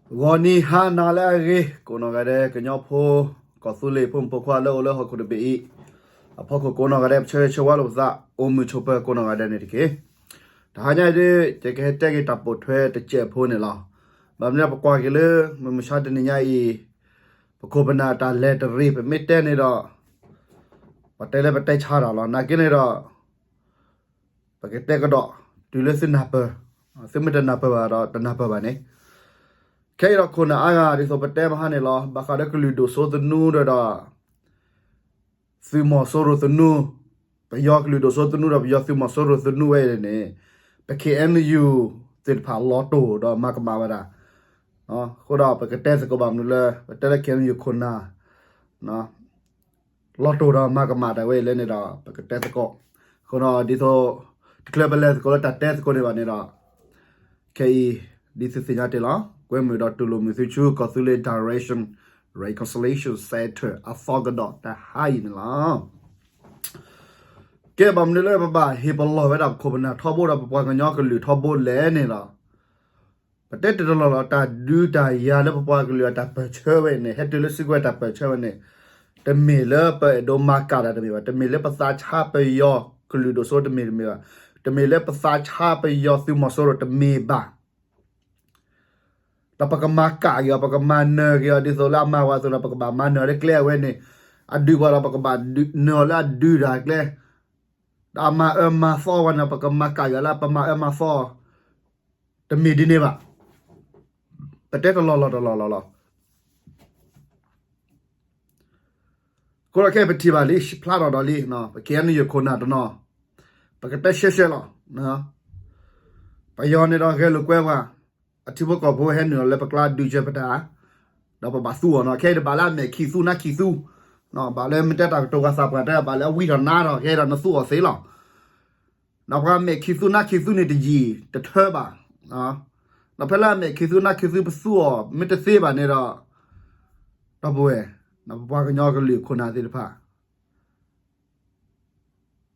ဂီၤနံၤဟါနၤလၢအဂ့ၤ ကိးနီၢ်ဂၤဒဲး ကညီဖိ ကီၢ်သူလ့ၤဖိမုၣ်ဖိခွါလၢအိၣ်လၢဟီၣ်ခိၣ်တဘ့ၣ်အံၤ အဖီခိၣ်ကိးနီၢ်ဂၤဒဲး ပဆၢဂ့ၤဆၢဝါလိာ်ပသး အိၣ်မုာ်ဆိးပၢၤကိးနီၢ်ဂၤဒဲးန့ၣ်တက့ၢ်. တဟါညါအံၤဒ် ယကဟဲတဲက့ၤတၢ်ပိာ်ထွဲတစဲးဖိန့ၣ်လီၤ. ဘၣ်မနုၤပကွၢ်က့ၤလၢ မုၢ်မဆါတနံၤညါအံၤ ပခိၣ်ပနၢ်တၢ်လဲၤတရံး ပမ့ၢ်တဲန့ၣ်ဒီး ပတဲလၢပတဲဆါတၢ်လီၤ. နာ်က့န့ၣ်ဒီး ပကတဲကဒီး တုၤလၢသုနၢ်ပၢၢ်, သုမ့ၢ်တနၢ်ပၢၢ်ဘၣ်ဒီးတနၢ်ပၢၢ်ဘၣ်န့ၣ်, ခဲအံၤဒီးခိၣ်နၢ်အါဂၤ ဒ်သိးပတဲမဟါန့ၣ်လီၤ. ဘၣ်ဃးဒီးကလုာ်ဒိၣ်စိသနူဒီး သုးမီၤစိရိၤသနူ, ပယီၤကလုာ်ဒိၣ်စိသနူဒီးပယီၤသုးမီၤစိရိၤသနူဝဲအံၤန့ၣ် ပ ခ့ၣ်အဲၣ်ယူၣ် သ့ၣ်တဖၣ်လီၤတိၢ်ဒီးမၤကမၣ်ဝဲဒၣ်. အဃိဒီးပကတဲသကိးဘၣ်မနုၤလၢ ပတဲလၢ ခ့ၣ်အဲၣ်ယူၣ် ခိၣ်နၢ် လီၤတိၢ်ဒီးမၤကမၣ်တၢ်ဝဲအံၤလဲၣ်န့ၣ်ဒီး ပကတဲသကိး. အဃိဒီးဒ်သိး တချုးပလဲၤသကိးလၢတၢ်တဲသကိးန့ၣ်ဘၣ်န့ၣ်ဒီး ခဲအံၤ ဒ်သုသ့ၣ်ညါတ့ၢ်လီၤ. ကွဲမုာ်ဒီးတူၢ်လိာ်မုာ်သုဆူ ကီၢ်သူလ့ၤ Direction Reconciliation Center အသီကဒီးတဟါအံၤန့ၣ်လီၤ. ကဲ ဘၣ်မနုၤလၢပဘၣ်ဟ့ၣ်ပလီၢ်ဝဲဒၣ်ပခိၣ်ပနၢ်ထီဘိဒီးပပှၤကညီကလုာ်ထီဘိလဲၣ်န့ၣ်လီၤ. ပတဲတ့ၢ်တလီၢ်လီၤ တၢ်ဒုးတၢ်ယၤလၢပပှၤကလုာ်အတၢ်ပၢၢ်ဆၢဝဲန့ၣ် ဟဲတုၤလၢစုကဝဲၤတၢ်ပၢၢ်ဆၢဝဲန့ၣ် တမ့ၢ်လၢပအဲၣ်ဒိးမၤကၣ်တၢ်တမ့ၢ်ဘၣ်, တမ့ၢ်လၢပသးဆါပယီၤကလုာ်ဒိၣ်စိတမ့ၢ်တမ့ၢ်ဘၣ်, တမ့ၢ်လၢပသးဆါပယီၤသုးမီၤစိရိၤတမ့ၢ်ဘၣ်. ဒီးပကမၤကၣ်က့ၤအီၤ ပကမၤနၢၤက့ၤအီၤ ဒ်သိးလၢအမၤဝဲအသိးဒီး ပကဘၣ်မၤနၢၤလၢကျဲအဝဲန့ၣ်, အဒုးပှၤဒီး ပကဘၣ်နၢၤအီၤလၢအဒုးတၢ်ကျဲ, ဒီးအမၤအၢမၤသီဝဲန့ၣ် ပကမၤကၣ်က့ၤအီၤလၢပမၤအၢမၤသီ တမ့ၢ်ဒ်န့ၣ်ဘၣ်. ပတဲတလီၢ်လီၤတလီၢ်လီၤလီၤ. အဃိဒီးခဲအံၤပထံၣ်ဘၣ်လံ ဖျါထီၣ်ဒီးလံ, ပ ခ့ၣ်အဲၣ်ယူၣ် ခိၣ်နၢ်တနီၤ, ပကတဲရှဲရှဲလီၤ. ပယီၤန့ၣ်ဒီးဂဲၤလိာ်ကွဲပှၤ, အထံဖိကီၢ်ဖိဟဲနုာ်လီၤလၢပကျါဒုးစၢၤပတၢ်, ဒီးပဘၣ်သူအီၤနီၤ. ခဲအံၤတဘၣ်လၢအမဲာ်ခံသူနါခံသူ, ဘၣ်လၢမ့ၢ်တဲတၢ်ကတိၤပှၤသးပှၢ်တဲ ဘၣ်လၢအဝံထီၣ်နါထီၣ် ခဲအံၤဒီးနသူအီၤသ့လီၤ. ဒီးပှၤမဲာ်ခံသူနါခံသူန့ၣ်တယံာ်တထၢဘၣ်. ဒီးဖဲလၢအမဲာ်ခံသူနါခံသူပသူအီၤ မ့ၢ်တသ့ဘၣ်န့ၣ်ဒီး, ဒီပုၢ်ဝဲၢ်, ပပှၤကညီကလုာ်ခိၣ်နၢ်သ့ၣ်တဖၣ်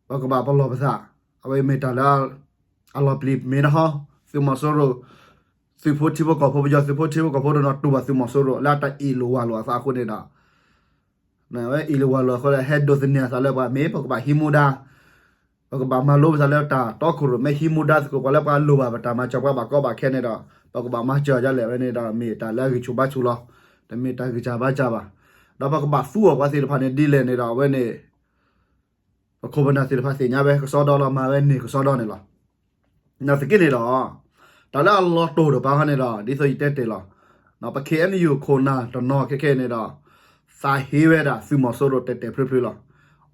ပကဘၣ်ပလီၢ်ပသး, အဝဲမ့ၢ်တၢ်လၢ အလီၤပျံၤမ့ၢ်နဟီ, သုးမီၤစိရိၤ သုးဖိထံဖိကီၢ်ဖိ ပယီၤသုးဖိထံဖိကီၢ်ဖိတနီၤ တူၢ်ဘၣ်သုးမီၤစိရိၤလၢအတၢ်အ့ၣ်လိာ်ဝၤလိာ်အသးအဃိန့ၣ်ဒီး, အဝဲအ့ၣ်လိာ်ဝၤလိာ်အဃိဒီး ဟဲဒိးသန့ၤအသးလၢပှၤ မ့ၢ်ပကဘၣ်ဟံးမူဒါ, ပကဘၣ်မၤလိပသးလၢတၢ်တီခိၣ်ရိၣ် မ့ၢ်ဟံးမူဒါသကိးပှၤလၢပှၤလိၣ်ဘၣ်ပတၢ်မၤစၢၤ ပှၤဘၣ်ကီဘၣ်ခဲန့ၣ်ဒီး ပကဘၣ်မၤစၢၤဒ်လဲၣ်ဝဲန့ၣ်ဒီး မ့ၢ်တၢ်လၢအဂံၢ်ဆူၣ်ဘါဆူၣ်လီၤ. တမ့ၢ်တၢ်ဂံၢ်စၢ်ဘါစၢ်ဘၣ်. ဒီးပကဘၣ်သူအီၤပှၤသ့ၣ်တဖၣ်န့ၣ်ဒ်လဲၣ်န့ၣ်ဒီး အဝဲန့ၣ် ပခိၣ်ပနၢ်သ့ၣ်တဖၣ်သ့ၣ်ညါဝဲ ကစီဒီလီၤ မၤဝဲန့ၣ်ကစီဒီန့ၣ်လီၤ. နာ်သက့န့ၣ်ဒီး တၢ်လၢအလီၤတိၢ်တပၤဟီန့ၣ်ဒီး ဒ်သိးယတဲတ့ၢ်လီၤ. ပ ခ့ၣ်အဲၣ်ယူၣ် ခိၣ်နၢ်တနီၤခဲခဲန့ၣ်ဒီး သးဟ့ဝဲဒၣ်သုးမီၤစိရိၤတဲာ်တဲာ်ဖျုးဖျုးလီၤ.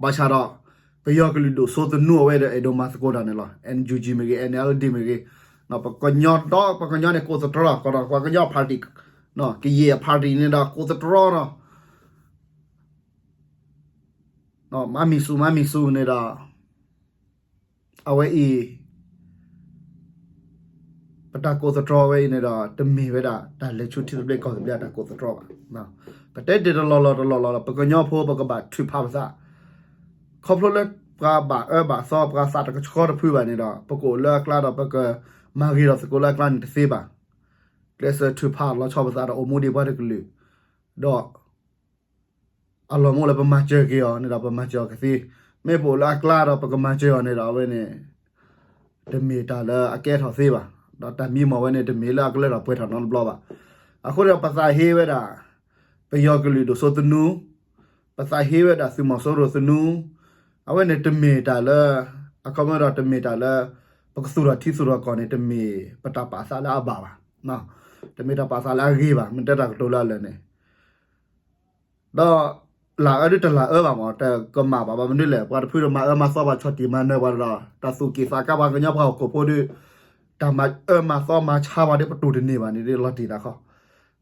ဘၣ်ဆၣ်ဒီး ပယီၤကလုာ်ဒိၣ်စိသနူအဝဲဒီး အဲၣ်ဒိးမၤသကိးတၢ်န့ၣ်လီၤ. အ အၣ် အၣ် ယူၣ် မ့ၢ်ဂ့ၤ, အၣ် အၣ် အၣ် လ် ဒီၣ် မ့ၢ်ဂ့ၤ, ပကညီဒီး ပှၤကညီန့ၣ် ကိးသတြီ ကဒီးပှၤကညီ party, ကယဲၢ် party န့ၣ်ဒီး ကိးသတြီဒီး မၤမံၤဆူၣ်မၤမံၤဆူၣ်န့ၣ်ဒီး အဝဲအံၤ ပတၢ်ကိးသတြီဝဲအံၤန့ၣ်ဒီး တမ့ၢ်ဝဲဒၣ် တၢ်လဲၤဆူထံသဘျ့ကီၢ်သဘျ့အတၢ်ကိးသတြီဘၣ်. ပတဲတ့ၢ်တလီၢ်လီၤတလီၢ်လီၤလီၤ ပကညီဖိပကဘၣ်ထုးဖးပသး, ခီဖျိလၢပှၤဘၣ်အၢဘၣ်သီ ပှၤသးတကဆှီတဖုဘၣ်န့ၣ်ဒီး ပကအိၣ်လၢအကျါဒီး ပကမၤဂ့ၤဒီးသကိးလၢအကျါန့ၣ်တသ့ဘၣ်. ကျဲးစၢးထုးဖးလီၤဆီပသးဒီးအိၣ်မူဒံးပှၤတကလုာ်, ဒီး အလီၤမူလၢပမၤစၢၤက့ၤအီၤန့ၣ်ဒီး ပမၤစၢၤအီၤကသ့, မ့ၢ်ပအိၣ်လၢအကျါဒီး ပကမၤစၢၤအီၤန့ၣ်ဒီး အဝဲန့ၣ် တမ့ၢ်တၢ်လၢအကဲထီၣ်သ့ဘၣ်, ဒီးတၢ်မံမီၢ်ဝဲန့ၣ် တမ့ၢ်လၢအကလၢထီၣ်ပှဲၤထီၣ်နီတဘျီဘၣ်. အဃိဒီးပသးဟ့ဝဲဒၣ် ပယီၤကလုာ်ဒိၣ်စိသနူ, ပသးဟ့ဝဲဒၣ်သုးမီၤစိရိၤသနူ, အဝဲန့ၣ်တမ့ၢ်တၢ်လၢ အခီပညီဒီးတမ့ၢ်တၢ်လၢ ပကသူၣ်ထီၣ်ထံသူၣ်ထီၣ်ကီၢ်န့ၣ် တမ့ၢ်ပတၢ်ပာ်သးလၢအဘၣ်ဘၣ်, တမ့ၢ်တၢ်ပာ်သးလၢအဂ့ၤဘၣ်, မ့ၢ်တဲတၢ်ကတိၤလၢအလၢာ်န့ၣ် ဒီးလၢအအၢဒုတလၢအအၢဘၣ်မး တကမၣ်ဘၣ်, ဘၣ်မနုၤလဲၣ် ပှၤတဖုဒီးမၤအၢမၤသီပှၤ ဆီၣ်တံၢ်မၤနၢၤပှၤဒီး တၢ်သူၣ်က့ၣ်သးကါပှၤကညီပှၤဟီၣ်ခိၣ်ဖိဒီး တၢ်မၤအၢမၤသီမၤဆါပှၤဒီး ပတူၢ်တန့ၢ်ဘၣ်န့ၣ်ဒီး လီၤတံၢ်တၢ်ခီ,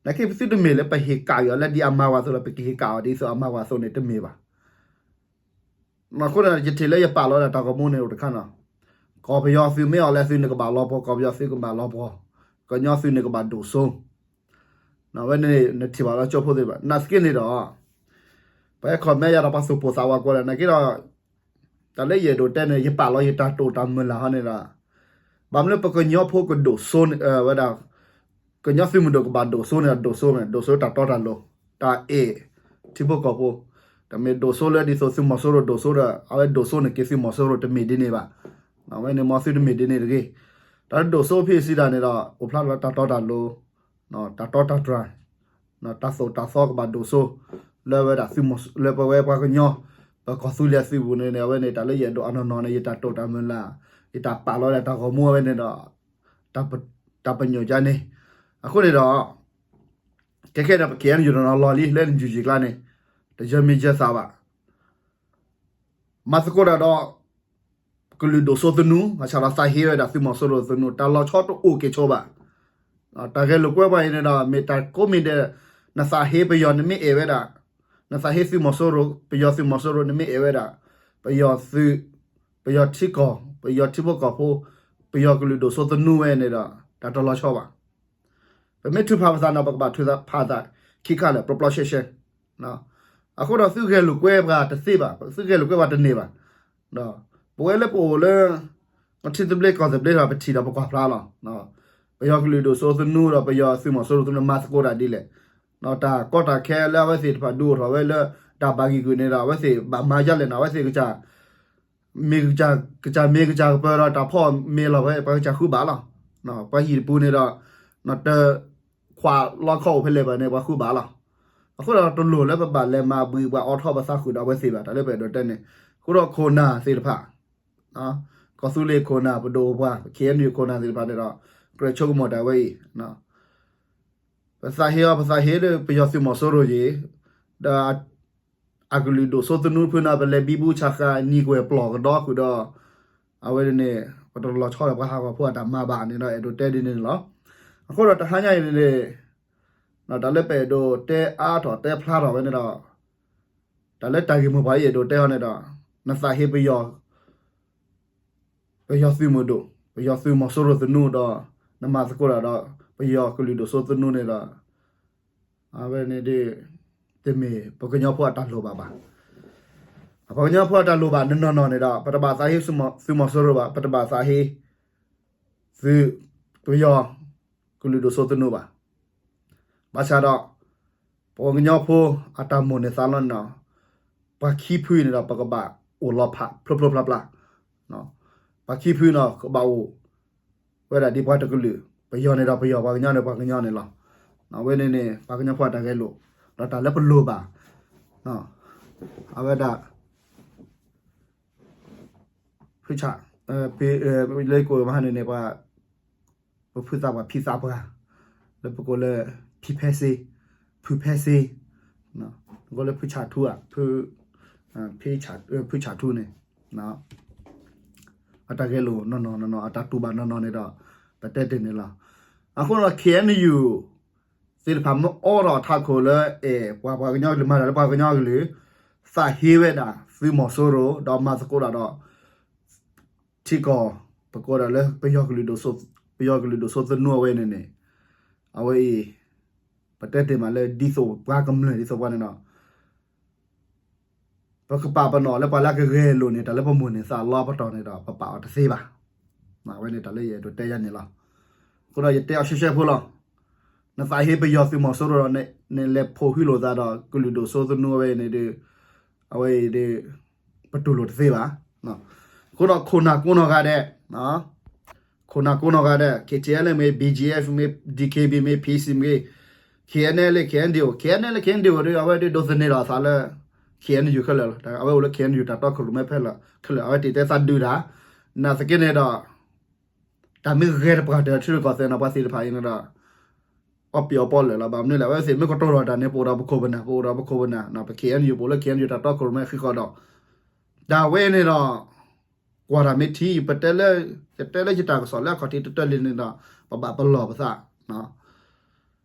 နာ်က့ပသုတမ့ၢ်လၢပဟ့ၣ်ကၣ်အီၤလၢဒ်အမၤဝဲအသိးဒီး ပကဟ့ၣ်ကၣ်အီၤဒ်သိးအမၤဝဲအသိးန့ၣ် တမ့ၢ်ဘၣ်. အဃိဒီး ယထံၣ်လၢယပာ်လီၤဒၣ်တၢ်ဂီၤမူန့ၣ်အိၣ်တခါနီၤ, ကီၢ်ပယီၤသုးမ့ၢ်အီၣ်လဲၣ်သုးန့ၣ်ကဘၣ်လီၤပှီၢ်, ကီၢ်ပယီၤသုးကဘၣ်လီၤပှီၢ်, ကညီသုးန့ၣ်ကဘၣ်ဒိၣ်စိ အဝဲန့ၣ်နထံၣ်ဘၣ်လၢကၠိဖိသ့ၣ်တဖၣ် နာ်သက့န့ၣ်ဒီး ပှၤဟဲ comment ယၤဒီးပှၤသူၣ်ပိၢ်သးဝးကွဲလၢာ် နာ်က့ဒီး တၢ်လၢယအဲၣ်ဒိးတဲန့ၣ် ယပာ်လီၤယတၢ်တိာ်တၢ်မုၢ်လၢ်ဟီန့ၣ်ဒီး ဘၣ်မနုၤပကညီဖိကဒိၣ်စိဝဲဒၣ် ကညီသုးမုၢ်ဒိၣ်ကဘၣ်ဒိၣ်စိန့ၣ်ဒီး ဒိၣ်စိမ့ၢ် ဒိၣ်စိတၢ်တီတၢ်လိၤ, တၢ်အဲၣ်ထံဖိကီၢ်ဖိ, တမ့ၢ်ဒိၣ်စိလၢဒ်သိးသုးမီၤစိရိၤဒိၣ်စိဒီး အဝဲဒိၣ်စိန့ၣ်က့ၤသုးမီၤစိရိၤတမ့ၢ်ဒ်န့ၣ်ဘၣ်. အဝဲန့ၣ်မ်သုတမ့ၢ်ဒ်န့ၣ်တဂ့ၤ. တၢ်ဒိၣ်စိဖဲအံၤစံးတၢ်န့ၣ်ဒီး အိၣ်ဖျါထီၣ်လၢတၢ်တီတၢ်လိၤ, တၢ်တီတၢ်တြၢ်, တၢ်သိၣ်တၢ်သီကဘၣ်ဒိၣ်စိ လၢဝဲဒၣ်သုးမီၤ လၢပဝဲပှၤကညီ ပကီၢ်သူလ့ၤအသုးပူၤန့ၣ်န့ၣ် အဝဲန့ၣ် တၢ်လၢယအဲၣ်ဒိးအနီၢ်နီၢ်န့ၣ် ယတၢ်တိာ်တၢ်မုၢ်လၢ်, ယတၢ်ပာ်လီၤဒၣ်တၢ်ဂီၤမူအဝဲန့ၣ်ဒီး တၢ်ပညိၣ်ကန့ၣ်. အဃိန့ၣ်ဒီး ခဲခဲဒီးပ K N U တနီၤလီၤလံ လၢနယူၤယံၤကျါန့ၣ် တယၢမံယၢသးဘၣ်. မၤသကိးတၢ်ဒီး ကလုာ်ဒိၣ်စိသနူ, ဘၣ်ဆၣ်ဒီးသးဟ့ဝဲဒၣ်သုးမီၤစိရိၤသနူ, တၢ်လီၤဆီတအိၣ်က့ၤဆိဘၣ်. တၢ်ဂဲၤလိာ်ကွဲပှၤအံၤန့ၣ်ဒီး မ့ၢ်တၢ်ကိးမံၤဒဲး, နသးဟ့ပယီၤနမ့ၢ်အဲၣ်ဝဲဒၣ်, နသးဟ့သုးမီၤစိရိၤ, ပယီၤသုးမီၤစိရိၤနမ့ၢ်အဲၣ်ဝဲဒၣ် ပယီၤသုး, ပယီၤထံကီၢ်, ပယီၤထံဖိကီၢ်ဖိ, ပယီၤကလုာ်ဒိၣ်စိသနူဝဲန့ၣ်ဒီး တၢ်တလီၤဆီဘၣ်. ပမ့ၢ်ထုးဖးပသးန့ၣ် ပကဘၣ်ထုးဖးသးခံခါလၢာ် ပျီပျီရှဲရှဲ. အဃိဒီးသုဂဲၤလိာ်ကွဲပှၤတသ့ဘၣ်, သုဂဲၤလိာ်ကွဲပှၤတန့ၢ်ဘၣ်. ပဝဲလၢပအိၣ်လၢ ထံသဘျ့ကီၢ်သဘျ့ဒီး ပထံၣ်ဒီးပကွၢ်ဖျါလီၤ. ပယီၤကလုာ်ဒိၣ်စိသနူဒီး ပယီၤသုးမီၤစိရိၤသနူမၤသကိးတၢ်ဒ်လဲၣ်. တၢ်ကီတၢ်ခဲလၢအဝဲသ့ၣ်တဖၣ်ဒုးအိၣ်ထီၣ်ဝဲလၢ တၢ်ဘၣ်ဂံၢ်ဂုာ်န့ၣ်ဒီး အဝဲသ့ၣ်ဘၣ်မၤဒ်လဲၣ်န့ၣ် အဝဲသ့ၣ် မ့ၢ်ကစၢ်မ့ၢ်ကစၢ်ကပၢၤဒီး တၢ်ဖီၣ်မ့ၢ်လီၤဝဲ ပှၤကစၢ်ဃုဘၣ်လီၤ. ပှၤဟံၣ်တပူၤန့ၣ်ဒီး တခွးလီခီၣ်အိၣ်ဖဲလဲၣ်ဘၣ်န့ၣ် ပှၤဃုဘၣ်လီၤ. အဃိဒီးတလိၣ်လၢပဘၣ်လဲၤမၤဘှံးပှၤအိးထီၣ်ပသးဃုာ်ဒီးအဝဲသ့ၣ်ဘၣ်, တၢ်လၢပအဲၣ်ဒိးတဲန့ၣ်. အဃိဒီးခိၣ်နၢ်သ့ၣ်တဖၣ်, ကီၢ်သူလ့ၤခိၣ်နၢ် ပဒိၣ်ပပှၢ် K N U ခိၣ်နၢ်သ့ၣ်တဖၣ်န့ၣ်ဒီး ကြၢးဆိကမိၣ်တၢ်ဝဲအံၤ ပသးဟ့အီၤ ပသးဟ့လၢပယီၤသုးမီၤစိရိၤအံၤ, ဒီး အကလုာ်ဒိၣ်စိသနူဖုန့ၣ် ပလဲၤဘံဘူဆးဃၤနံၤကွဲၤပျီၢ်ကဒီဃုာ်ဒီး အဝဲန့ၣ် ပတလီၤဆီဒီးပှၤဟးဂီၤဖိအတၢ်မၤဘၣ်န့ၣ်ဒီး အဲၣ်ဒိးတဲဒ်န့ၣ်န့ၣ်လီၤ. အဃိဒီးတဟါညါအံၤန့ၣ်န့ၣ် တၢ်လၢပအဲၣ်ဒိးတဲအါထီၣ်တဲဖျါထီၣ်ဝဲန့ၣ်ဒီး တၢ်လၢတၢ်ဂ့ၢ်မိၢ်ပှၢ်အံၤအဲၣ်ဒိးတဲအီၤန့ၣ်ဒီး နသးဟ့ပယီၤ ပယီၤသုးမုၢ်ဒိၣ် ပယီၤသုးမီၤစိရိၤသနူဒီး နမၤသကိးတၢ်ဒီး ပယီၤကလုာ်ဒိၣ်စိသနူန့ၣ်ဒီး အဝဲန့ၣ်ဒ် တမ့ၢ်ပှၤကညီဖိအတၢ်လိၣ်ဘၣ်ဘၣ်. ပှၤကညီဖိအတၢ်လိၣ်ဘၣ်နီၢ်နီၢ်န့ၣ်ဒီး ပတဘၣ်သးဟ့သုးမီၤစိရိၤဘၣ်, ပတဘၣ်သးဟ့ သုး ပယီၤ ကလုာ်ဒိၣ်စိသနူဘၣ်. ဘၣ်ဆၣ်ဒီး ပှၤကညီဖိအတၢ်မိၣ်န့ၢ်သးလီန့ၣ်ဒီး ပှၤခံဖုန့ၣ်ဒီး ပကဘၣ်အိၣ်လီၤဖးဖျိဖျိဖျါဖျါ, ပှၤခံဖုန့ၣ်ဒီး ကဘၣ်အိၣ်ဝဲဒၣ်ဒ်ပှၤတကလုာ်, ပယီၤန့ၣ်ဒီးပယီၤ, ပှၤကညီန့ၣ်ပှၤကညီန့ၣ်လီၤ. အဝဲန့ၣ်န့ၣ် ပှၤကညီဖိအတၢ်ဂဲၤလိာ် ဒီးတၢ်လၢပလိၣ်ဘၣ် အဝဲဒၣ် ဖုဆး လၢကိးမဟါန့ၣ်န့ၣ် ပှၤ ပဖုသးပှၢ်ဖံသးပှၢ် လၢပကိးလၢ ဖံဖဲစ့, ဖုဖဲစ့, ကိးလၢဖုဆးထူဧါ, ဖု ဖုဆးထူန့ၣ် အတၢ်ဂဲၤလိာ်နီၢ်နီၢ်နီၢ်နီၢ် အတၢ်တူၢ်ဘၣ်နီၢ်နီၢ်န့ၣ်ဒီး ပတဲတ့ၢ်န့ၣ်လီၤ. အဃိဒီး K N U သ့ၣ်တဖၣ်မ့ၢ်အိးထီၣ်ထးခိၣ်လၢအဲၣ်ပှၤ ပှၤကညီကလုာ် မၤတၢ်လၢပှၤကညီကလုာ် သးဟ့ဝဲဒၣ်သုးမီၤစိရိၤ ဒီးမၤသကိးတၢ်ဒီး ထံကီၢ် ပကိးဒၣ်လၢ ပယီၤကလုာ်ဒိၣ်စိသနူအဝဲန့ၣ်န့ၣ် အဝဲအံၤ ပတဲတ့ၢ်မးလၢဒ်သိးပှၤကမျၢၢ်ဒ်သိးပှၤန့ၣ်ဒီး ပကပာ်ပနီၣ်လၢပှၤလၢအကဂဲၤလိာ်န့ၣ် တၢ်လၢပမိၣ်န့ၢ်သးလီပတီၢ်န့ၣ်ဒီး ပပာ်အီၤတသ့ဘၣ်. အဝဲန့ၣ်တၢ်လၢယအဲၣ်ဒိးတဲယၤန့ၣ်လီၤ. အဃိဒီးယတဲအီၤရှဲရှဲဖိလီၤ. နသးဟ့ပယီၤသုးမီၤစိရိၤဒီး နလဲၤဖိးဟုလိာ်သးဒီး ကလုာ်ဒိၣ်စိသနူအဝဲန့ၣ်ဒီး အဝဲအံၤဒီး ပတူၢ်လိာ်တသ့ဘၣ်. အဃိဒီးခိၣ်နၢ်ကိးနီၢ်ဂၤဒဲး ခိၣ်နၢ်ကိးနီၢ်ဂၤဒဲး K T L မ့ၢ် B G F မ့ၢ် D K B မ့ၢ် P C မ့ၢ် K N L K N D O K N L K N D O ဒီး အဝဲဒၣ်ဒိးသန့ၤဒီးအသးလၢ K N U ခဲလၢာ်လီၤ. အဝဲအိၣ်လၢ K N U တၢ်တီခိၣ်ရိၣ်မဲဖဲလၢာ်ခဲလၢာ် အဝဲတ့ၢ်တဲသးဒုးတၢ် နာ်သက့န့ၣ်ဒီး တၢ်မ့ၢ်ဂဲၤတပှၢ်တၢၢ်ထံရူၢ်ကီၢ်သဲးန့ၣ် ပှၤသ့ၣ်တဖၣ်အံၤန့ၣ်ဒီး အီၣ်ပံၤအီပီလၢာ်လီၤ. ဘၣ်မနုၤလဲၣ် အဝဲသ့ၣ်မ့ၢ်ကတိၤထီၣ်တၢ်န့ၣ် ပအိၣ်ဒီးပခိၣ်ပနၢ် ပအိၣ်ဒီးပခိၣ်ပနၢ် ပ K N U ပအိၣ်လၢ K N U တၢ်တီခိၣ်ရိၣ်မဲဃံးဃီဒီး တၢ်ဝဲန့ၣ်ဒီး ကွၢ်တၢ်မ့ၢ်ထံ ပတဲလၢ ယတဲလၢယတၢ်ကစီၣ်လၢအခီၣ်ထံးတတၢၢ်လံန့ၣ်ဒီး ပဘၣ်ပလီၢ်ပသး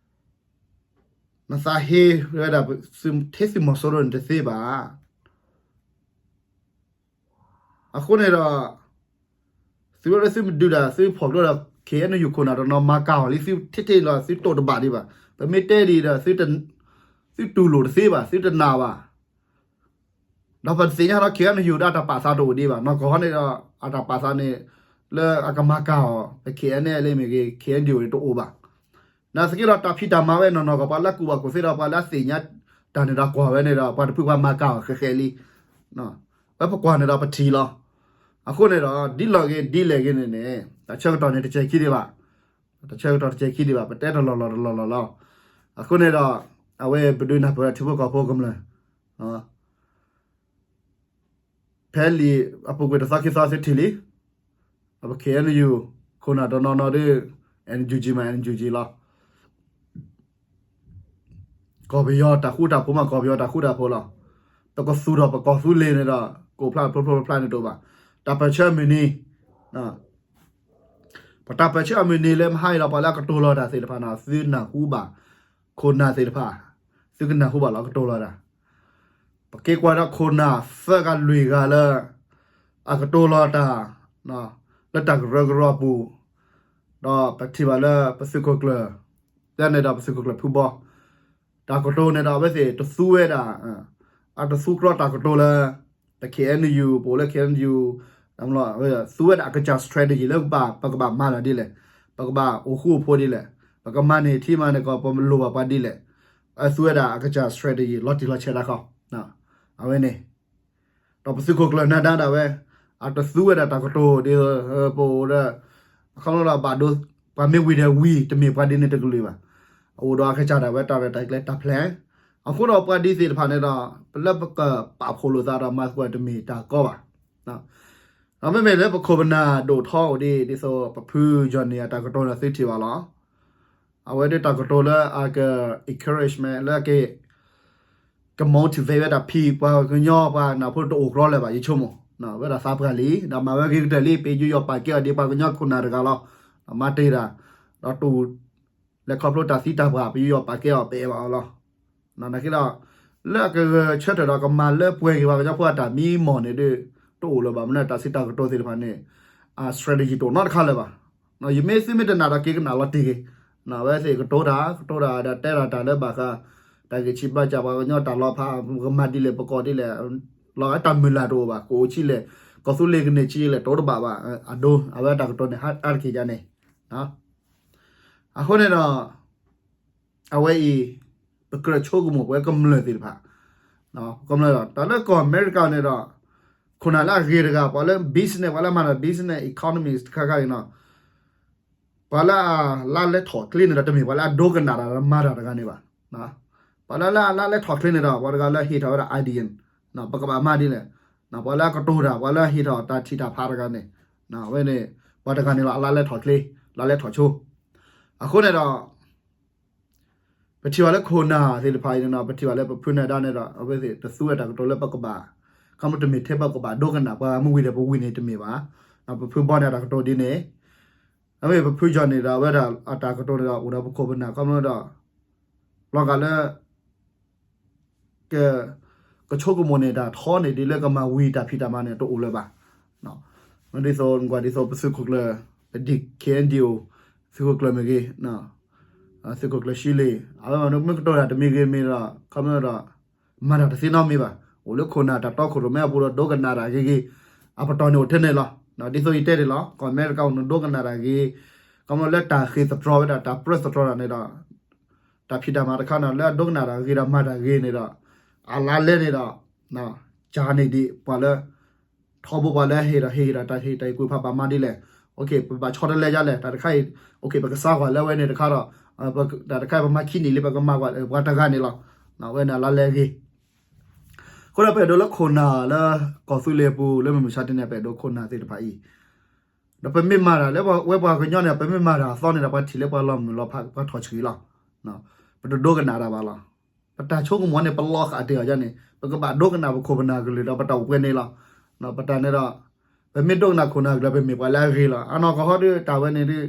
နသးဟ့ဝဲဒၣ် ထဲသုးမီၤစိရိၤန့ၣ်တသ့ဘၣ်. အဃိန့ၣ်ဒီး သုဝဲလၢသုမ့ၢ်ဒုးတၢ် သုဖီၣ်ကျိဒီး K N U ခိၣ်နၢ်တနီၤမၤကၤအီၤလံ သုထံၣ်ထံၣ်လီၤ သုတိၢ်တဘၣ်ဒံးဘၣ်. ပမ့ၢ်တဲဒ်အံၤဒီး သုတူၢ်လိာ်တသ့ဘၣ် သုတနာ်ဘၣ်. ဒီးပသ့ၣ်ညါဒီး K N U ဒီးအတၢ်ပာ်သးတအိၣ်ဒံးဘၣ်. နီၢ်ကီၢ်ဟီန့ၣ်ဒီး အတၢ်ပာ်သးန့ၣ် လၢအကမၤကၤအီၤ ပ K N L မ့ၢ်ဂ့ၤ K N D O န့ၣ်တအိၣ်ဘၣ်. နာ်သက့ဒီးတၢ်ဖံးတၢ်မၤဝဲနီၢ်နီၢ်ကီး ပှၤလၢကူၣ်ဘၣ်ကူၣ်သ့ဒီးပှၤလၢအသ့ၣ်ညါတၢ်န့ၣ်ဒီးကွၢ်ဝဲန့ၣ်ဒီး ပှၤတဖုပှၤမၤကၤအီၤဃဲးဃဲးလံ. ဝဲပကွၢ်န့ၣ်ဒီးပထံၣ်လီၤ. အဃိန့ၣ်ဒီး ဒ်လဲၣ်ဂ့ၤဒ်လဲၣ်ဂ့ၤန့ၣ်န့ၣ် တၢ်ဆၢကတီၢ်န့ၣ်တစဲးခံဒံးဘၣ်. တၢ်ဆၢကတီၢ်တစဲးခံဒံးဘၣ် ပတဲတလီၢ်လီၢ်တလီၢ်လီၢ်လီၤ. အဃိန့ၣ်ဒီး အဝဲပဒုးနၢ်ပၢၢ်ထံဖိကီၢ်ဖိကမျၢၢ် ဖဲလံာ်အပူၤကွံာ်တသီခံသီသုထံၣ်လံ. အပ K N U ခိၣ်နၢ်တနီၤနီၤဒီး N U G မး N U G လီၤ. ကီၢ်ပယီၤတၢ်ဃူတၢ်ဖိးမး ကီၢ်ပယီၤတၢ်ဃူတၢ်ဖိးလီၤ. ပကသူၣ်ထီၣ်ပကီၢ်သူလ့ၤန့ၣ်ဒီး ကအိၣ်ဖျါဖျိဖျိဖျါဖျါန့ၣ်တအိၣ်ဘၣ်. တၢ်ပၢၢ်ဆၢအမုၢ်နံၤ ပတၢ်ပၢၢ်ဆၢအမုၢ်နံၤလၢမဟါအံၤဒီး ပှၤလၢအကတိၤလီၤတၢ်သ့ၣ်တဖၣ်န့ၣ် သုနၢ်ဟူဘၣ်. ခိၣ်နၢ်သ့ၣ်တဖၣ် သုကနၢ်ဟူဘၣ်လီၤ ကတိၤလီၤတၢ်. ပက့ၤကွၢ်ဒီးခိၣ်နၢ်သၢဂၤလွံၢ်ဂၤလၢ အကတိၤလီၤတၢ် လၢတၢ်ကရၢကရိအပူၤ, ဒီးပထံၣ်ဘၣ်လၢပသုးခိၣ်ကျၢၢ် တၢ်န့ၣ်ဒီးပသုးခိၣ်ကျၢၢ်ဖုဘီ တၢ်ကတိၤန့ၣ်ဒီးအဝဲသ့ၣ်တသူဝဲဒၣ် အတသူကြီတၢ်ကတိၤလၢ တ K N U ပအိၣ်လၢ K N U သူဝဲဒၣ်အကစၢ် strategy လၢပကဘၣ်မၤတၢ်ဒ်လဲၣ်, ပကဘၣ်အိၣ်ဃူအိၣ်ဖိးဒ်လဲၣ်, ပကမၤန့ၢ်ထံမၤန့ၢ်ကီၢ် ပလိၣ်ဘၣ်ပှၤဒ်လဲၣ်, အသူဝဲဒၣ်အကစၢ် strategy လီၤတံၢ်လီၤဆဲးတၢ်ဃီ, အဝဲန့ၣ် ဒီးပသုးခိၣ်ကျၢၢ်နၢၤဒါဒၣ်ဝဲ အတသူဝဲဒၣ်တၢ်ကတိၤဒ် ပအိၣ်ဒီး အခီပညီဒီးဘၣ်ဒိ ပှၤမ့ၢ်ဝံၤဒီးဝံၤ တမ့ၢ်ပှၤဒ်န့ၣ်တကလုာ်ဘၣ်. အအိၣ်ဒီးအကစၢ်ဒၣ်ဝဲတၢ်ရဲၣ်တၢ်ကျဲၤတၢ် plan. အဃိဒီးပှၤဒ်သ့ၣ်တဖၣ်န့ၣ်ဒီး လၢပကပာ်ဖှိၣ်လိာ်သးဒီးမၤသကိးတမ့ၢ်တၢ်ကီဘၣ်. ဒီးမ့မ့ၢ်လၢပခိၣ်ပနၢ်ဒိၣ်ထီအိၣ်ဒ် ဒ်သိးပဖုကၠီၣ်န့ၣ်အတၢ်ကတိၤန့ၣ်သုထံၣ်ဘၣ်လီၤ. အဝဲဒၣ်တၢ်ကတိၤလၢအက encouragement လၢအက က motivate ဝဲဒၣ်ဖံပှၤကညီပှၤနၢ်ဖိတအိၣ်ကြီလၢၤဘၣ် ယဆိကမိၣ်, ဝဲဒၣ်သးပှၢ်လံ ဒီးမၤဝဲဂ့ၤကတၢၢ်လံ ပယူးယီၣ်ပာ်ကဲအီၤဒ်ပှၤကညီခိၣ်နၢ်တဂၤလီၤ. မၤတ့ၢ်တၢ် ဒီးတူၢ် လဲၤခီဖျိတၢ်သံတၢ်ပှၢ် ပယူးယီၣ်ပာ်ကဲအီၤ ပအဲၣ်ဘၣ်အီၤလီၤ. နာ်သက့ဒီး လၢအကဂဲၤဆၢထၢၣ်ဒီးကမၤလၢပှဲၤက့ၤပှၤကညီဖိအတၢ်မံမီၢ်န့ၣ်ဒီး တအိၣ်လၢၤဘၣ် မနုၤတၢ်စံးတၢ်ကတိၤသ့ၣ်တဖၣ်န့ၣ် အ strategy တအိၣ်နီတခါလၢၤဘၣ်. ယမ့ၢ်သုမ့ၢ်တနာ်ဒီးက့ၤကနၣ်လီၤတံၢ်ဂ့ၤ, အဝဲသ့ၣ်ကတိၤတၢ် ကတိၤတၢ်ဒီးတဲတၢ်တၢ်လၢဘၣ်ဃး တၢ်ဂ့ၢ်ဆံးဘၣ်စၢ်ပှၤကညီတၢ်လီၤဖး ပကမၤဒ်လဲၣ်ပကီၢ်ဒ်လဲၣ် လီၤတၢ်မုၢ်လၢ်တအိၣ်ဘၣ် ကအိၣ်ဆံးလဲၣ် ကီၢ်သူလ့ၤကန့ၢ်ဆံးလဲၣ် တအိၣ်တဘၣ်ဘၣ် အဒိ အဝဲတၢ်ကတိၤန့ၣ် အါတက့ၢ်ယါန့ၣ် အဃိန့ၣ်ဒီး အဝဲအံၤ ပကြၢးဆိကမိၣ်ပဝဲကမျၢၢ်သ့ၣ်တဖၣ် ကမျၢၢ်ဒီး တၢ်လၢကီၢ်အမဲရကၤန့ၣ်ဒီး ခိၣ်နၢ်လၢအဂ့ၤတဂၤ ပှၤလၢ business ပှၤလၢမၤတၢ် business economy တခါခါအံၤနီၤ ပှၤလၢအလါလဲထီၣ်ချ့န့ၣ်ဒီး တမ့ၢ်ပှၤလၢအဒိကနၣ်တၢ်ဒီးမၤတၢ်တဂၤန့ၣ်ဘၣ်. ပှၤလၢလၢအလါလဲထီၣ်ချ့န့ၣ်ဒီး ပှၤတဂၤလၢဟ့ၣ်ထီၣ်ဝဲဒၣ် idea ပကဘၣ်မၤဒ်လဲၣ်, ပှၤလၢအကတိၤတၢ် ပှၤလၢဟ့ၣ်ထီၣ်တၢ်ထံၣ်တၢ်ဖးတဂၤန့ၣ် အဝဲန့ၣ် ပှၤတဂၤန့ၣ်လီၤ အလါလဲထီၣ်ချ့ လါလဲထီၣ်ဆိ အဃိန့ၣ်ဒီး ပထံၣ်ဘၣ်လၢခိၣ်နၢ်သ့ၣ်တဖၣ်အံၤန့ၣ်ဒီး ပထံၣ်ဘၣ်လၢပဖုနၢၤဒါန့ၣ်ဒီး အဝဲသ့ၣ်တသူဝဲတၢ်ကတိၤလၢပကဘၣ် ခီဖျိတမ့ၢ်ထဲပကဘၣ်ဒိကနၣ်ပှၤမ့ၢ်ဝံၤဒီးပဝံၤန့ၣ်တမ့ၢ်ဘၣ်. ပဖုဘီန့ၣ်အတၢ်ကတိၤဒ်န့ၣ် အမ့ၢ်ပဖုကၠီၣ်န့ၣ်ဒီး အဝဲဒၣ်အတၢ်ကတိၤန့ၣ်ဒီး အိၣ်ဒီးပခိၣ်ပနၢ်ခီဖျိဒီး လီၤဂာ်လၢ က ကဆိကမိၣ်န့ၢ်တၢ်ထီန့ၢ်ဒ်လၢကမၤဝံၤတၢ်ဖံးတၢ်မၤန့ၣ် တအိၣ်လၢၤဘၣ်. ဒ်သိး ကွၢ်ဒ်သိးပသုးခိၣ်ကျၢၢ် ပ K N D O သုးခိၣ်ကျၢၢ်မ့ၢ်ဂ့ၤ, သုးခိၣ်ကျၢၢ်ရှံလ့ၣ် အဝဲမ့ၢ်ကတိၤတၢ်တမံၤဂ့ၤမ့ၢ်ဒီး ခီဖျိဒီး မၤတၢ်တသ့နီတမံၤဘၣ်. အိၣ်လၢခိၣ်နၢ်တၢ်တီခိၣ်ရိၣ်မဲအပူၤဒီး ဒိကနၣ်တၢ်ဂ့ၤဂ့ၤ အပတီၢ်န့ၣ်အိၣ်ထဲန့ၣ်လီၤ. ဒ်သိးယတဲန့ၣ်လီၤ ကီၢ်အမဲရကၤအိၣ်နဒိကနၣ်တၢ်ဂ့ၤ ခီဖျိလၢတၢ်ဃ့ၢ်သတြီၤဝဲဒၣ် တၢ်ပြၢသတြီၤတၢ်န့ၣ်ဒီး တၢ်ဖံးတၢ်မၤတခါန့ၣ် လၢအဒိကနၣ်တၢ်ဂ့ၤဒီးမၤတၢ်ဂ့ၤန့ၣ်ဒီး အလါလဲန့ၣ်ဒီး ကၢန့ၢ်ဒံးပှၤလၢ ထီဘိပှၤလၢဟ့ၣ်ဒီးဟ့ၣ်ဒီးတၢ်ဟ့ၣ်တၢ်ဟ့ၣ်ကူၣ်ဖးဘၣ်မၤဒ်လဲၣ်. ပဘၣ်ဆီတလဲယါလဲၣ် တၢ်တခါအံၤ ပကစးကွၢ်လၢဝဲန့ၣ်တခါဒီး တၢ်တခါအံၤပမၤခံနံၣ်လံ ပကမၤကွၢ်ပှၤတဂၤန့ၣ်လီၤ. အဝဲန့ၣ်အလါလဲဂ့ၤ အဃိဒီးပအဲၣ်ဒိးလၢခိၣ်နၢ်လၢ ကီၢ်သူလ့ၤအပူၤလၢမုၢ်မဆါတနံၤန့ၣ် ပအဲၣ်ဒိးခိၣ်နၢ်သ့ၣ်တဖၣ်အံၤ ဒီးပမ့ၢ်မၤတၢ်လၢဝဲပှၤကညီန့ၣ် ပမ့ၢ်မၤတၢ်အသီန့ၣ်ဒီး ပှၤထံၣ်လၢပှၤလီၤမုၢ်လီၤဖး ပှၤထီၣ်ဆှံလီၤ. ပတဒိကနၣ်တၢ်ဘၣ်လီၤ. ပတၢ်ဆိကမိၣ်န့ၣ် ပလီၤဃာ်တ့ၢ်အီၤယါန့ၣ် ပကဘၣ်ဒိကနၣ်ပခိၣ်ပနၢ်ကလုၢ်ဒီး ပတၢ်အိၣ်ပှဲၤန့ၣ်လီၤ. ပတၢ်န့ၣ်ဒီး ပမ့ၢ်ဒိကနၣ်ခိၣ်နၢ်ကလုၢ် ပမ့ၢ်ပှၤလၢအဂ့ၤလီၤ. အနီၢ်ကီၢ်ဟီဒီး တၢ်ဝဲန့ၣ်ဒီး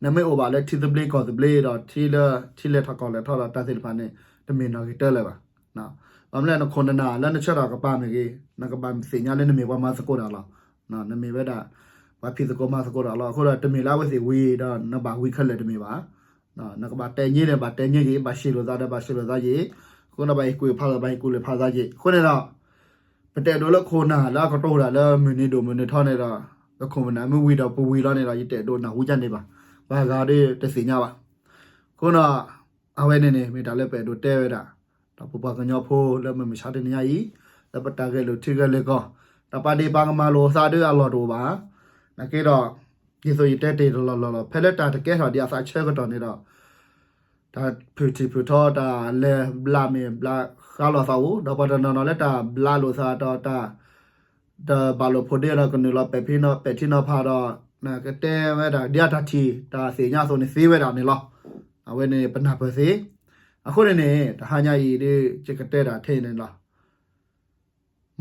နမ့ၢ်အိၣ်ဘၣ်လၢထံသဘျ့ကီၢ်သဘျ့ဒီး ထံလၢ ထံလဲၤထီၣ်ကီၢ်လဲၤထီၣ်ဒီး တၢ်သ့ၣ်တဖၣ်န့ၣ် တမ့ၢ်နီၢ်ဂ့ၤတၢလၢၤဘၣ်. ဘၣ်မနုၤလဲၣ် နခိၣ်နနၢ်လၢနဆၢထၢၣ်ကပၤမ့ၢ်ဂ့ၤ နကဘၣ်သ့ၣ်ညါလၢနမ့ၢ်ပှၤမၤသကိးတၢ်လီၤ. နမ့ၢ်ဝဲဒၣ် ပှၤဖံးသကိးမၤသကိးတၢ်လီၤ. အဃိဒီးတမ့ၢ်လၢအဝဲသ့ၣ်ဝံၤဒီး နဘၣ်ဝံၤခဲလၢာ်တမ့ၢ်ဘၣ်. နကဘၣ်တဲညါန့ၣ် ဘၣ်တဲညါက့ၤ, ဘၣ်ရှဲလိာ်သးဒီး ဘၣ်ရှဲလိာ်သးက့ၤ, အဃိဒီးဘၣ်ဟ့ၣ်ကူၣ်ဖးသး ဘၣ်ဟ့ၣ်ကူၣ်လဲၤဖးသးက့ၤ. အဃိန့ၣ်ဒီး ပတအဲၣ်ဒိးလၢခိၣ်နၢ်လၢအကတိၤတၢ်လၢမုၢ်နံၤဒိၣ်မုၢ်နံၤထီန့ၣ်ဒီး ပခိၣ်ပနၢ်မ့ၢ်ဝံၤဒီးပဝံၤလီၤန့ၣ်ဒီး ယတအဲၣ်ဒိးနၢ်ဟူကန့ၣ်ဘၣ်. ပှၤဂၤဒီးတသ့ၣ်ညါဘၣ်. အဃိဒီး အဝဲန့ၣ်န့ၣ် မ့ၢ်တၢ်လၢပအဲၣ်ဒိးတဲဝဲဒၣ် ဒီးပပှၤကညီဖိလၢမုၢ်မဆါတနံၤညါအံၤ လၢပတၢ်ဂဲၤလိာ်ထံဂဲၤလိာ်ကီၢ် တၢ်ပာ်ဒ့ၣ်ပာ်ကမၣ်လိာ်သးဒ်အလီၢ်တအိၣ်ဘၣ်. နာ်က့ဒီး ဒ်သိးယတဲတ့ၢ်တလီၢ်လီၢ်လီၤ ဖဲလၢတၢ်တကဲထီၣ်ဒ်အသးဆၢကတီၢ်န့ၣ်ဒီး တၢ်ဖုၣ်ထံၣ်ဖုၣ်ထီ တၢ်လဲၤဘျးမ့ၢ်ဘျးဃါလိာ်သးအိၣ် ဒီးပှၤတနီၤနီၤလၢတၢ်ဘျးလိာ်သးဒီးတၢ် တဘၣ်လိာ်ဖိးဒ့ဒီးကနုာ်လီၤပဲာ်ထံနီၤဖးဒီး ကတဲဝဲဒၣ်ဒ်အတၢ်ထံၣ်တၢ်သ့ၣ်ညါအသိးန့ၣ်သ့ဝဲဒၣ်န့ၣ်လီၤ. အဝဲန့ၣ်ပနၢ်ပၢၢ်သ့. အဃိန့ၣ်န့ၣ် တဟါညါအံၤဒ်ယကတဲဒၣ်ထဲအံၤန့ၣ်လီၤ.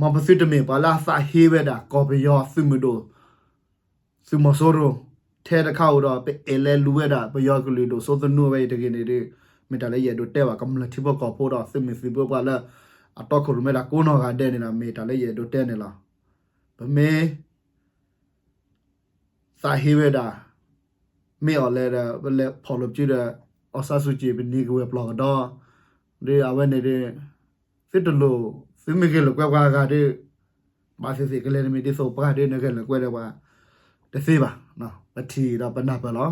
မ်ပသုတမ့ၢ်ပှၤလၢအသးဟ့ဝဲဒၣ်ကီၢ်ပယီၤသုးမုၢ်ဒိၣ် သုးမီၤစိရိၤ ထဲတခါဧိၤဒီး ပအဲၣ်လဲၤလူၤဝဲဒၣ်ပယီၤကလုာ်ဒိၣ်စိသနူအဝဲအံၤတဂ့ၤန့ၣ်ဒီး မ့ၢ်တၢ်လၢယအဲၣ်ဒိးတဲဘၣ် ကမျၢၢ်ထံဖိကီၢ်ဖိဒီးသုးမုၢ်သံၣ်ဘိပှၤလၢ အတီခိၣ်ရိၣ်မဲတၢ်ကိးနီၢ်ဂၤဒဲးန့ၣ်ဒီး မ့ၢ်တၢ်လၢယအဲၣ်ဒိးတဲန့ၣ်လီၤ. ပမ့ၢ် သးဟ့ဝဲဒၣ် မ့ၢ်အီၤလဲၣ်ဒီး ပလဲၤဖီၣ်လိာ်ပစုဒီး အောင်ဆန်းစုကြည် ပနံၤကဝဲၤပျီၢ်ကဒီး ဒီးအဝဲန့ၣ်ဒီး သုတလိၣ် သုမ့ၢ်ဂဲၤလိာ်ကွဲပှၤဂၤဒီး ဘၣ်သ့ၣ်သ့ၣ်ကလဲၤတမံၤဒ်သိးပှၤဒီးနဂဲၤလိာ်ကွဲဒီးပှၤ တသ့ဘၣ်. ပထံၣ်ဒီးပနၢ်ပၢၢ်လီၤ.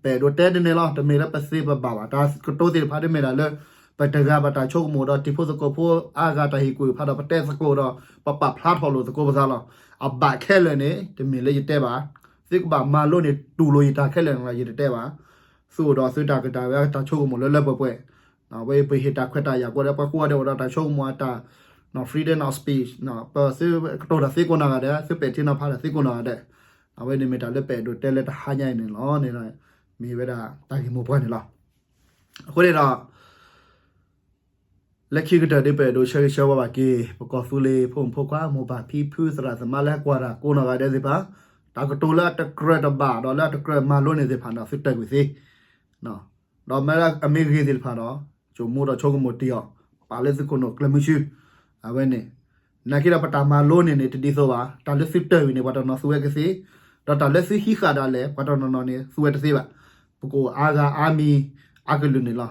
ပအဲၣ်ဒိးတဲဒ်န့ၣ်လီၤ. တမ့ၢ်လၢပသ့ပဘၣ်ဘၣ်. တၢ်ကတိၤသ့ၣ်တဖၣ်ဒ်မ့ၢ်ဒၣ်လၢ ပတဂၤဘၣ်တၢ်ဆိကမိၣ်ဒီးတံၤဖိသကိးဖိအါဂၤတၢ်ဟ့ၣ်ကူၣ်ဖးဒီးပတဲသကိးဒီး ပပာ်ဖျါထီၣ်လိာ်သကိးပသးလီၤ. အဘၣ်ခဲလၢာ်န့ၣ် တမ့ၢ်လၢယတဲဘၣ်. သုကဘၣ်မၤလိန့ၢ်တူၢ်လိာ်ယတၢ်ခဲလၢာ်န့ၣ်လီၤ ယတတဲဘၣ်. သုအိၣ်ဒီးသုတၢ်ကတၢၢ်ဝဲတၢ်ဆိကမိၣ်လၢလၢပှဲၤပှဲၤ ဝဲပဟ့ၣ်တၢ်ခွဲးတၢ်ယာ်ကိးဒီး ပှၤကိးဂၤဒဲးအိၣ်ဒီးတၢ်ဆိကမိၣ်အတၢ် freedom of speech ပသုကတိၤတၢ်သ့ကိးနီၢ်ဂၤဒဲး သုပဲာ်ထံနီၤဖးတၢ်သ့ကိးနီၢ်ဂၤဒဲး အဝဲန့ၣ်မ့ၢ်တၢ်လၢပအဲၣ်ဒိးတဲလၢတဟါညါအံၤန့ၣ်လီၤ. မ့ၢ်ဝဲဒၣ်တၢ်ဂ့ၢ်မိၢ်ပှၢ်န့ၣ်လီၤ. အဃိန့ၣ်ဒီး လၢခံကတၢၢ်ဒ်ပအဲၣ်ဒိးဆၢဂ့ၤဆၢဝါဘၣ်က့ၤ ပကီၢ်သူလ့ၤဖိမုၣ်ဖိခွါ မိၢ်ပၢ်ဖံဖုသရၣ်သမါလၢဟဲကွၢ်တၢ်ကိးနီၢ်ဂၤဒဲးသ့ၣ်တဖၣ် တၢ်ကတိၤလၢအတကြၢးတဘၣ်ဒီးလၢအတကြၢးမၤလိန့ၢ်သ့ၣ်တဖၣ်န့ၣ် သုတၢၢ်ကွံာ်သ့ ဒီးမ့ၢ်လၢအမ့ၢ်ဂ့ၤသ့ၣ်တဖၣ်ဒီး ဆိကမိၣ်ဒီးဆိကမိၣ်တ့ၢ်အီၤ ပာ်လၢသုခိၣ်နူာ်ကျၢၢ်မုဆူ အဝဲန့ၣ် နာ်က့ဒီးပတၢ်မၤလိန့ၣ်န့ၣ် တဒ်သိးဘၣ် တၢ်လၢသုတၢၢ်ကွံာ်န့ၣ် ပှၤတနီၤသူဝဲကသ့ ဒီးတၢ်လၢသုဟံးဃာ်ဒၣ်လဲာ် ပှၤတနီၤနီၤန့ၣ် သူဝဲတသ့ဘၣ်. ပကအိၣ်အါဂၤအါမံၤအကလုာ်န့ၣ်လီၤ.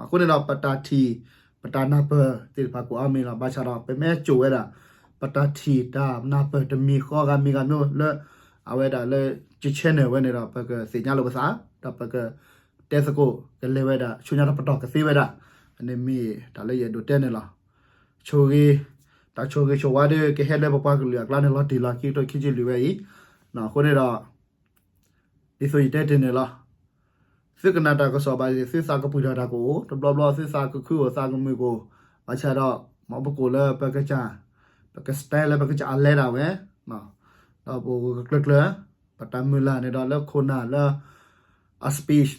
အဃိန့ၣ်ဒီးပတၢ်ထံၣ် ပတၢ်နၢ်ပၢၢ်သ့ၣ်တဖၣ်ကအိၣ်အါမံၤလီၤ. ဘၣ်ဆၣ်ဒီး ပမ့ၢ်ကိာ်ဝဲဒၣ် ပတၢ်ထံၣ်တၢ်နၢ်ပၢၢ်တမံၤဃီဂၤမံၤဂၤမံၤလၢ အဝဲဒၣ်လၢ ယ channel ဝဲန့ၣ်ဒီး ပကသ့ၣ်ညါလိာ်ပသး ဒီးပက တဲသကိး ကလဲၤဝဲဒၣ် ဆူညါတပတီၢ်ကသ့ဝဲဒၣ် န့ၣ်မ့ၢ်တၢ်လၢယအဲၣ်ဒိးတဲန့ၣ်လီၤ. ဆိၣ်ဂ့ၤ တၢ်ဆိၣ်ဂ့ၤဆိၣ်ဝါဒီး ကဟဲလၢပပှၤကလုာ်အကျါန့ၣ်လီၤတံၢ်လီၤ ခံကထိခံဆံလွံၢ်ဝဲအံၤ. အဃိန့ၣ်ဒီး ဒ်သိးယတဲတ့ၢ်န့ၣ်လီၤ. သုကနၣ်တၢ်ကစီၣ်ဘၣ်သ့ၣ် သုသးကပှံၢ်ထီၣ်တၢ်ကအိၣ် တဘျီဘျီသုသးကခုအိၣ်သးကမုာ်ကအိၣ် ဘၣ်ဆၣ်ဒီး မ်ပကအိၣ်လၢပကစၢ် ပက stand လၢပကစၢ်အလဲဒၣ်ဝဲ ဒီးပအိၣ်ဂၢၢ်ဂၢၢ်ကျၢၤကျၢၤ ပတၢ်မုၢ်လၢ်န့ၣ်ဒီးလၢခိၣ်နၢ်လၢ အ speech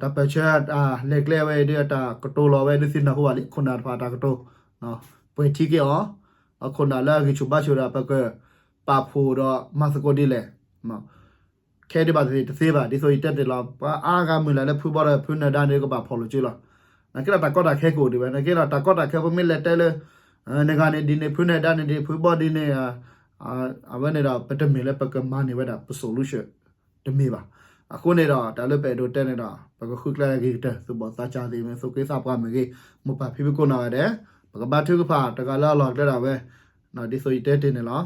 တၢ်ပၢၢ်ဆၢတၢ်လဲၤကျဲဝဲဒ်အတၢ်ကတိၤလီၤဝဲဒ်သုနၢ်ဟူဘၣ်လံ ခိၣ်နၢ်တဖၣ်တၢ်ကတိၤ ပှဲၤထံက့ၤအီၤ အခိၣ်နၢ်လၢအဂံၢ်ဆူၣ်ဘါဆူၣ်ဒီး ပကပာ်ဖှိၣ်ဒီးမၤသကိးဒ်လဲၣ် ခဲဒ်ဘၣ်သ့ၣ်တသ့ဘၣ် ဒ်သိးယတဲတ့ၢ်လီၤ ပှၤအါဂၤမုၢ်လၢ်လၢဖုဘီဒီးဖုနၢၤဒါန့ၣ် ကဘၣ်ဖီၣ်လိာ်စုလီၤ. နာ်က့ဒီးတၢ်ကီတၢ်ခဲကအိၣ်ဒံးဝဲ နာ်က့ဒီးတၢ်ကီတၢ်ခဲပမ့ၢ်လဲၤတဲလၢ နဂၤန့ၣ်ဒ်န့ၣ် ဖုနၢၤဒါန့ၣ်ဒ် ဖုဘီဒ်န့ၣ် အဝဲန့ၣ်ဒီး ပတမ့ၢ်လၢပကမၤန့ၢ်ဝဲဒၣ်ပ solution တမ့ၢ်ဘၣ်. အဃိန့ၣ်ဒီး တၢ်လၢပအဲၣ်ဒိးတဲန့ၣ်ဒီး ပကဃုကျဲဂ့ၤကတၢၢ် သူၣ်ဘီၣ်သးစၢ်သ့ၣ်မ့ၢ် သူၣ်က့သးပှၢ်မ့ၢ်ဂ့ၤ မိၢ်ပၢ်ဖံဖုကိးနီၢ်ဂၤဒဲး ပကဘါထုကဖၣ်တဂၤလၢအလီၢ်ကျဲဒၣ်ဝဲ ဒ်သိးယတဲတ့ၢ်န့ၣ်လီၤ.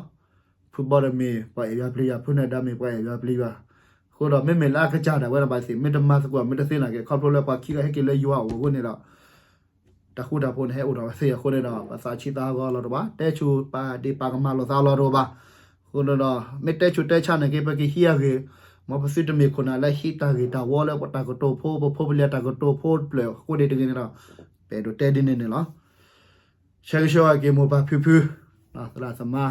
ဖုဘီဒီးမ့ၢ်ပှၤအဲၣ်ယွၤပျံၤယွၤ ဖုနၢၤဒါမ့ၢ်ပှၤအဲၣ်ယွၤပျံၤယွၤ အဃိဒီးမ့မ့ၢ်လၢအကစၢ်ဒၣ်ဝဲဒီးဘၣ်သ့ၣ် မ့ၢ်တမၤသကိးမ့ၢ်တသ့နာ်က့ ခီဖျိလၢပှၤခံဂၤဟဲက့ၤလၢယွၤအအိၣ်အဃိန့ၣ်ဒီး တၢ်ဃူတၢ်ဖိးန့ၣ်ဟဲအိၣ်ထီၣ်ဝဲသ့အဃိန့ၣ်ဒီး ပသးဆံးသးဟးဂီၤအလီၢ်တအိၣ်ဘၣ် တဲဆူၣ်ပာ်ဒ့ၣ်ပာ်ကမၣ်လိာ်သးအလီၢ်တအိၣ်ဘၣ်. အဃိန့ၣ်ဒီး မ့ၢ်တဲဆူၣ်တဲဆါနာ်က့ ပကဟံးအဂ့ၢ် မ်ပသုတမ့ၢ်ခိၣ်နၢ်လၢဟံးတၢ်ဂ့ၢ်တၢ်ဝီလၢပတၢ်ကတိၤဖိ ပဖိပလံၤတၢ်ကတိၤဖိတဖျၢၣ်အဃိန့ၣ်တဂ့ၤန့ၣ်ဒီး ပအဲၣ်ဒိးတဲဒ်န့ၣ်န့ၣ်လီၤ. ဆၢဂ့ၤဆၢဝါက့ၤမိၢ်ပၢ်ဖံဖု သရၣ်သမါ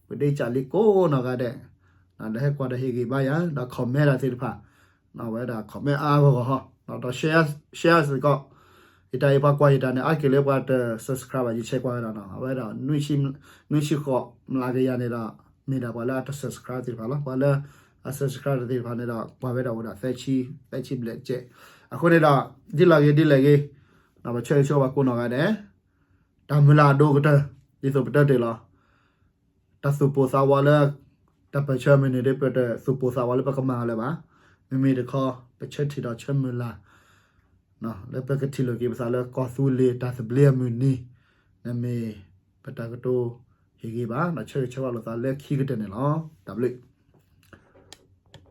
ပဒ့စၢ်လံကိးနီၢ်ဂၤဒဲး ဒီးဟဲကွၢ်ဒီးဟ့ၣ်ဂံၢ်ဘါယၤ ဒီး comment တၢ်သ့ၣ်တဖၣ် အဝဲဒၣ် comment အါအါဂီၢ်ဂီၢ် ဒီး share share စ့ၢ်ကီး ယတၢ်အံၤပှၤကွၢ်ယတၢ်န့ၣ် အါတက့ၢ်လၢပှၤတ subscribe ဘၣ် ယဆဲးကွၢ်ဝဲဒၣ်နီၤ အဝဲဒၣ် နွံဆံဃိးမျးကယၤန့ၣ်ဒီး မ့ၢ်ဒၣ်ပှၤလၢအတ subscribe သ့ၣ်တဖၣ်လီၤ. ပှၤလၢအ subscribe တသ့ၣ်တဖၣ်န့ၣ်ဒီး ကွၢ်ဝဲဒၣ်အိၣ်ဒၣ်သၢဆံ သၢဆံဘျဲၣ်စဲး အဃိန့ၣ်ဒီး ဒ်လဲၣ်ဂ့ၤဒ်လဲၣ်ဂ့ၤ ပဆၢဂ့ၤဆၢဝါကိးနီၢ်ဂၤဒဲး တၢ်မုၢ်လၢ်အဒိၣ်ကတၢၢ် ဒ်သိးပတဲတ့ၢ်လီၤ. တၢ်သူၣ်ပိၢ်သးဝးလၢ တၢ်ပၢၢ်ဆၢမုၢ်နံၤဒီး ပတသူၣ်ပိၢ်သးဝးလၢပကမၤလၢၤဘၣ်. မ့မ့ၢ်တခီ ပဆၢထံၣ်ဒီးဆၢမုၢ်လၢ် လၢပကထံၣ်လိာ်က့ၤပသးလၢကီၢ်သူလ့ၤတၢ်သဘျ့အမုၢ်နံၤ နမ့ၢ်ပတၢ်ကတိၤဟ့ၣ်ဂံၢ်ဘါ ဒီးဆၢဂ့ၤဆၢဝါလိာ်သးလၢခံကတၢၢ်န့ၣ်လီၤ. တၢ်ဘျုး